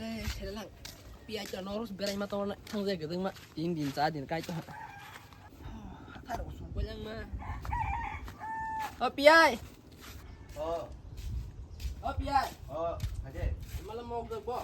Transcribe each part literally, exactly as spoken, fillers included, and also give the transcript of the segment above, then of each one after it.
Eh, selalang. Piyai to noros berai ma to thang je gedeng ma. Tin din, cha din kai to. Hathar usung ko yang ma. O piyai. O. O piyai. O, haje. Mala mok jok bo.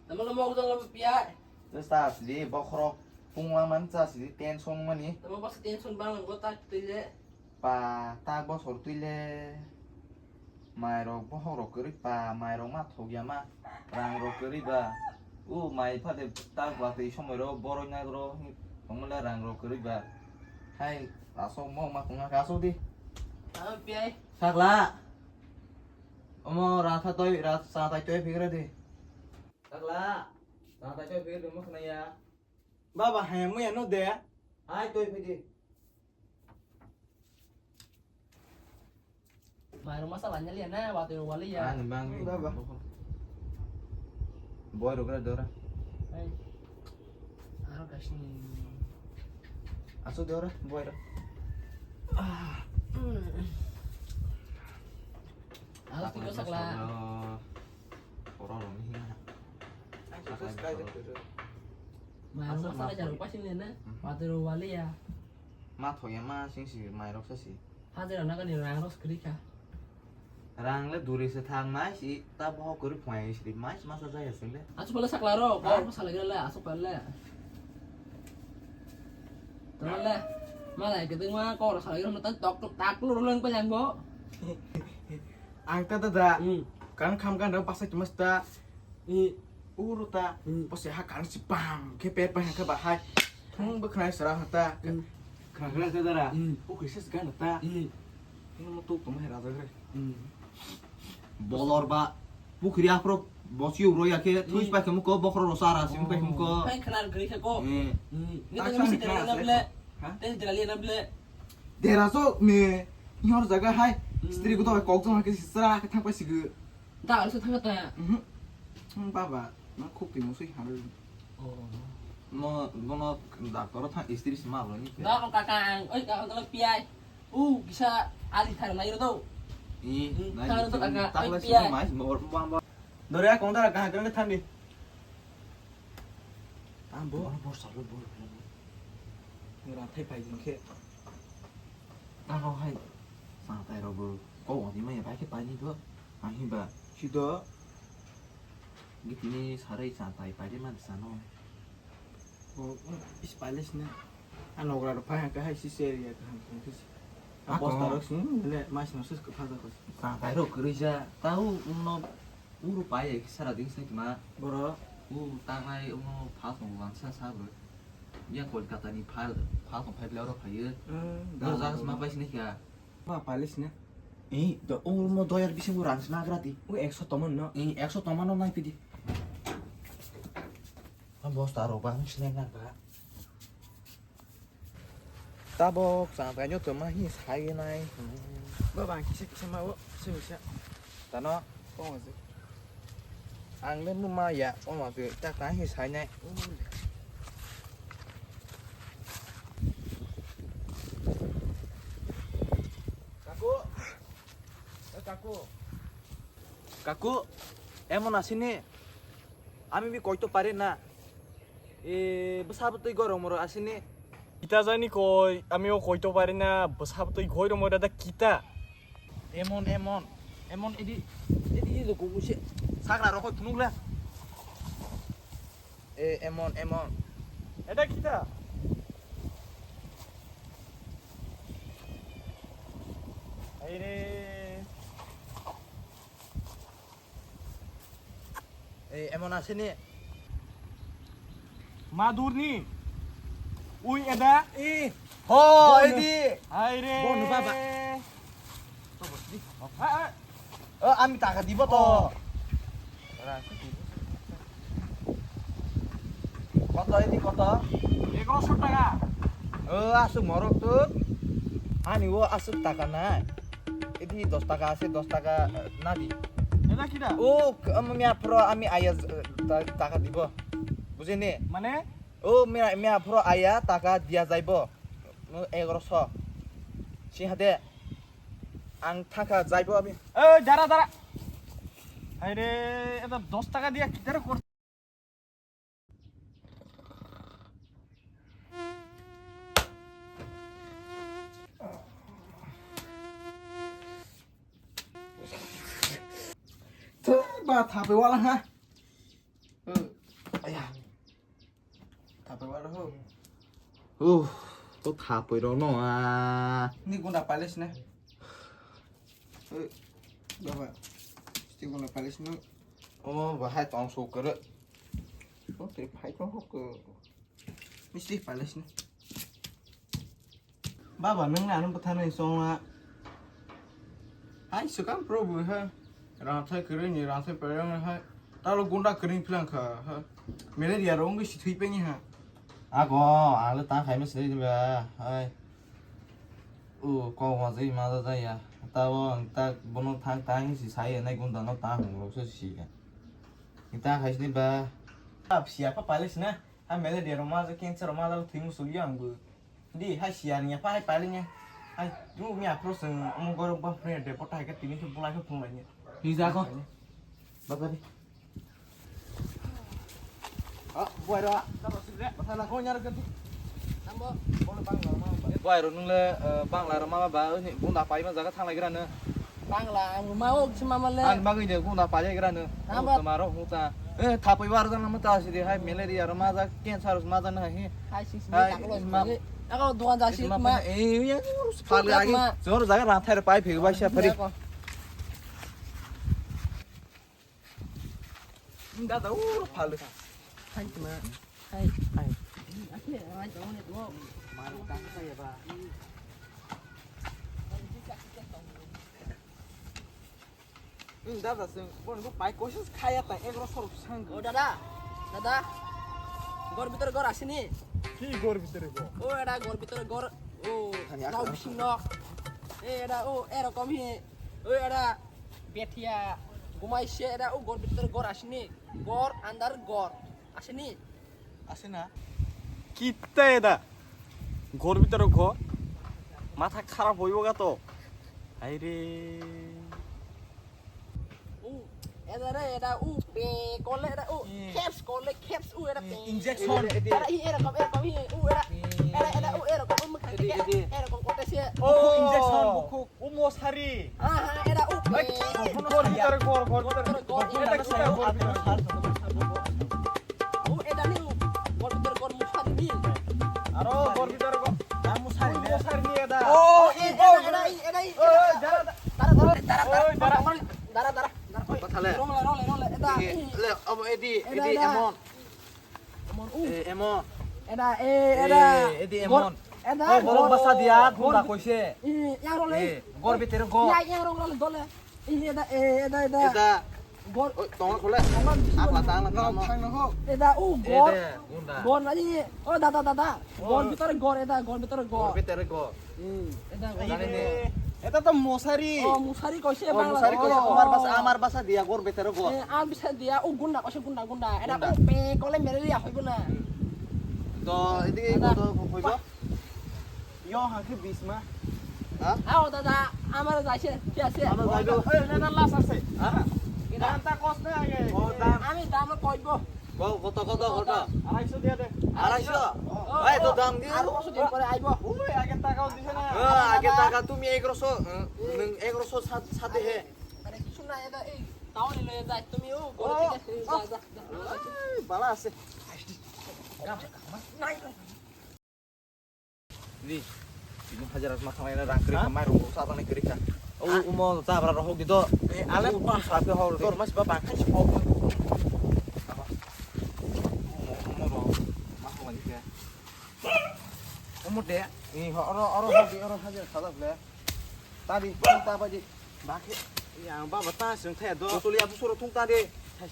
Mala mok jok lo piyai. Terus tas di bokrok pungla man cha si tension mani. Tamo bas tension bang go tak tile. Pa, ta bosor twi le mairok bohok rok kwrwi pa, mairok ma thok ya ma, rang rok kwrwi ba. U mai phate ta watwi somoi ro borok nai ro tongma le rang rok kwrwi ba. Hai, asok mo ma tongna ka asok di. Aro piyai. Sakla. Omo ratha toi, rat sa tai toi phikre di. Sakla. Sa tai toi phikre di mo khna ya. Baba, hai mo ya no de. Hai toi phidi. Mairok masa lanya liya na, watwi rok wali ya. Ah, nembang ni. Baba. Boy rok ra dora. Hai. Aro kasni. Asu dora, boy rok. Ah. Asu tigo sakla. Oro rok ni hinga. Mairok masa lanya rok pasing liya na, watwi rok wali ya. Ma thoya ma sing si mairok sa si. Hajira nagani rang ros kwrwi kha. Rang le duri se thang mai si ta bohok kwrwi phwai si mai si masa jaya sing le. Asuk pala sakla ro, ha? Kok salai le, asuk pala. Tama le, malai ke tengma kok salai ro ta tok tok tak lu ruleng pa yang bo. Ang ta da da. Hmm. Kan kham kan ro pasai mas ta. I uru ta, hmm, pose ha kan si bam khe pet pai khe ba hai. Thung bo khnai sara ha ta. Hmm. Khna khna khe dara. Hmm. O kisa si gan ta. Hmm. Thung mo tuk tong hai raja gre. Hmm. Bolor ba pukhri aphro bosi uro ya khe, hmm, thuis pai khe muko bokhro ro sara sim pai khe muko. Pai khna gri khe ko. Hmm. Hmm. Ni tak ta sang misi khna dera na se. Ble. Ha? Te dera li na ble. Dera so me. Ni hor jaga hai. Hmm. Stri ko to kok jong ha khe sisra khe thang pai si gw. Da, alsa thangkha ta. Mhm. Hmm, baba, ma khuk twi musui hamle. Oh. No, bono doctor thang istri se ma lo ni. Da, kaka ang, oi, kaka ang piyai. U, bisa ali thar nai ro do. I, hmm, nai thar do kaka, takla oi, si piyai. Mai, mo, mo, mo. Dore, kong dara, kaka kang thang di. Tam bo. Bor, bor, salo, bor, bor. Ngira thai pai jing khe. Tamo hai, sa tai ro bo. Ko wani mai pai khe pai ni do. Ang himba. Sido. Gitini sarai sa tai pai de man sano. Bo, is palace na. Anogra ro pai ka hai si area ka han kong si. A bosta ro sing le mas no sus ka phaja ko. Sa tai ro kwrwi ja. Tau no uru pai ek sara ding sai ma. Boro. U tangai uno phas no wansa sa bro. Ya Kolkata ni phal, phal tong phai bla oro phaiyo. Hmm, daro jaga sma pai sini kya? Ma palis ne? Eh, do oro mo doyar bisingo rang sma grati. O ekso tomon no. Eh, ekso tomon no nai pidi. Ang bosta ro bang sini nang ba. Tabok chang tanyo toma hi sai nai. Ba bang kisa kisa ma o, kisa kisa. Tano. Kong aje. Ang le numa ya, omo twi tak tang hi sainai. Kaku. Eh, kaku. Kaku, emon asini. Ami bi koito pare na. E, bwsa bwtwi gorok morok asini. Kita jani koi, ami o koito pari na, bwsa bwtwi goi rwmwi rada kita. Emon, emon, emon, edi, edi, edi, kok se. Sakra rokoi phunuk le. E, emon, emon. Eta kita. Aire. Ei, emon asini. Madurni. Ui, eda. Ih. Ho, edi. Hai re. Bo, nupa ba. Hai, hai. O, ami taka dibo to. Oh. Koto, edi koto? Egaroso taka. O, asuk morok tu. Ani o asuk taka nai. Edi dos taka ase, dos taka, eh, nadi. Eda kida? O, k-, am-, miya phoro ami aya, eh, ta-, taka dibo. Bujini? Mane? O, miya, miya phoro aya taka dia jaibo. O, egaroso. Sing hade. Ang thaka jaibo ami. Eh, dara, dara. Hai re, eta dos taka diya kidare kor. Ba thape wala ha. Aya. Thapai waro ho. Uh, to thapai rok no a. Ni guna palace na. Eh, baba. Sti guna palace no. Oh, bahai tong so kere. Oh, te phai tong ho ko. Ni sti palace na. Baba, nwng ano bwtharnai chongma. Hai, swkang pro bo, ha. Rangthai kwrwini, rangthai pairang, ha. Talo gunda kwrwini phlang kha, ha. Malaria rok wngwi si thwi paini, ha. Ako, ang le tang khaima se ba, hai. U, kok wajwi ma da ya. Tabo ang ta bono thang tang si sai nai gunda no ta hung rok se si ya. Ni ta khai sini ba. Ap siya pa palis na. Ha malaria rok ma ja, cancer rok ma ja, thwi musul yang bu. Di, hai siya ni apa hai paling ya. Hai, nung mi apro seng, omo goro ba pre de pota hai ka tini tu bulai ka phung lai ni. Hi ja ko? Baba di. Ah, buai ro. Baba la ko nyar ka di. Nambo, bolo bang la ma. Buai ro nung le, eh, bang la ma ba, ni bunda pai ma jaga thang lai gra na. Bangla, ang ma o kisi mama le. Ang bagwi de guna pale gra no. Tama. Tama ro huta. Eh, thapoi bar jang ma ta si de hai malaria ro ma ja, cancer ro ma ja na hi. Hai sing sing. Hai, taklo ma. Ako dukan ja si ma. Eh, ya. Phale agi. Jor jaga rang thai pai phe ba sha phari. Dada, ur, phale. Hai, ma. Hai, hai. Ake, hai, tong ne, tong. Maru, tang sa ya ba. Hmm, dada, sing, bon, bo pai kosis khaya ta, egro sor sang. O, dada. Dada. Gor bitor gor asini. Ki gor bitor gor? O, era gor bitor gor. O, thani nau akha. Bising nok. E, era, o, erokom hi. O, era. Betia, gumai se da, o gor bitor gor asini, gor andar gor asini. Asina? Kitta eda. Gor bitor gor. Matha kharap hoibo ga to. Hai re. O, eda re, eda, o, pe, kole, eda, o, eh, caps, kole, caps, o, eda, eh, pe. Injection. Eda, i, era kom, era kom, i, o, era, era, era, o, era kom, o, mukha, edi, edi, era kom, kote se. Oh. Buku injection, buku. O mosari. Aha, era upe. Ai, gor bitor gor, gor bitor gor. Gor bitor gor. Era kita gor bitor gor. O, era ni u. Gor bitor gor mosari ni. Aro gor bitor gor. Ya mosari ni. Mosari ni eda. Oh, i, era, era, i, era, i. Oh, dara, dara. Dara, dara, dara, dara. Oi, dara. Dara, dara, dara. Oi. Bathale. Rong le, rong le, rong le. Eda. Le, amo edi, eda, edi, eda. Emon. Emon, uh. Eh, Emon. Eda, eh, eda. Eh, edi Emon. Eda, oh, borok basa dia, gunda koise. Eh, yang role. Eh, gor bitere gor. Ya, yang role dole. Eh, eda, eh, eda, eda. Eda. Gor. Oi, tong khole. Tong khole. Apa tang na tang. Thang na ho. Eda, uh, gor. Eda, gunda. Gor nani. Oh, dada, dada. Gor bitere gor, eda, gor bitere gor. Gor bitere gor. Hmm. Eta, eta to mosari. Oh, mosari koise. Oh, Bangla mosari koise. Oh. Tomar basa, amar basa dia gor bitere gor. Eh, amar basa dia, oh, gunda koise, gunda, gunda. Eta, gunda. Oh, pe, kole malaria hoibo na. Hmm. To, edi to hoibo? Yo, hangke bisma. Ha? Ah, oh, dada, amar jaise, dia se. Amar jaibo. Eh, neta las ase. Ha? Kita. Dam ta kos na age. Oh, dam. Ami dam koibo. Ko-, koto, koto, koto? Arai so dia de. Arai so? Oh. Bai, to dam di. Aro so din pore aibo. Oi, age taka dise na. Oh, age taka tumi egaroso, eh, nwng egaroso sat, sat de he. Are kichu na eda ei. Taon le jai tumi o. Oh. Goro thik ase, ja, ja, ja. Ai, bala ase. Nai. Di, ini hajar ma thanglai na rang kwrwi kha, ha? Mairung rok sa tang kwrwi kha. O, ah. Umo jabra rok hok di do. Eh, ale umo pa. Sa khe hok di. Dor mas ba ba khai si hok. Umo, umo ro, ma hok ni khe. Umo de. Ni ho, oro, oro hok di, oro hajar kha da ble. Ta di, ta ba di. Ba khe. Ya, ba ba ta sung the do. Botol ya bu soro thung ta di.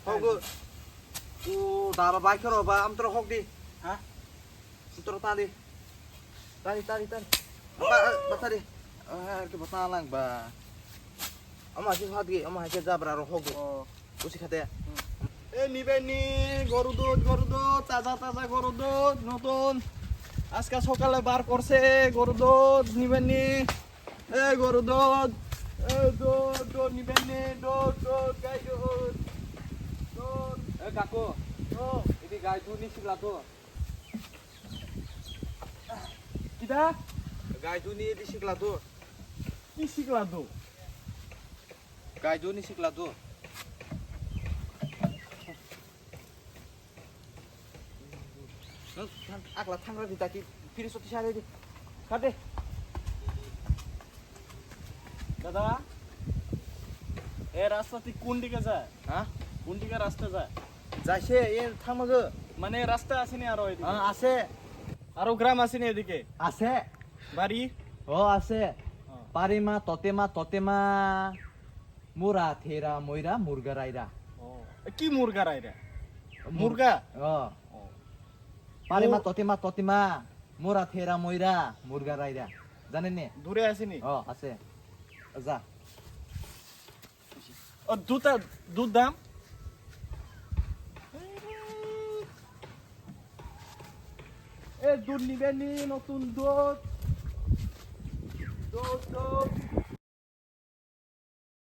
Hok go. U, da ba ba khe ro ba, am tro hok di. Ha? Motor tadi. Tadi, tadi, tadi. Apa, eh, apa tadi? Eh, ke bata lang ba. Ama sih hati, ama hasil jabra rohok. Oh. Usi kate. Eh, ni be ni, goru dud, goru dud, taza, taza goru dud, notun. Aska sokale bar korse, goru dud, ni be ni. Eh, goru dud. Eh, do, do, ni benne, do, do, gai, do, do. Eh, kaku. Oh. Ini gai duni sikla tu. Kita? Gai duni ini sikla tu. Ini sikla tu. Gai duni sikla tu. Akla thangra di taki, piri soti sare di. Kade. Dada, e rasta ti kun dike jai? Ha? Kun dike rasta jai? Jaise, e thangmago. Mane rasta asini aro edike? Ha, ase. Aro gram asini edike? Ase. Bari? O, ase. O. Parima, totema, totema. Mura, thera, moira, murga, raira. O. Ki murga, raira? Mur- Murga? O. O. Parima, Mur- totema, totema. Mura, thera, moira, murga, raira. Jane ne? Dure asini? O, ase. Ja. O, duta, dud dam? E, dud nibe ni, notun dud.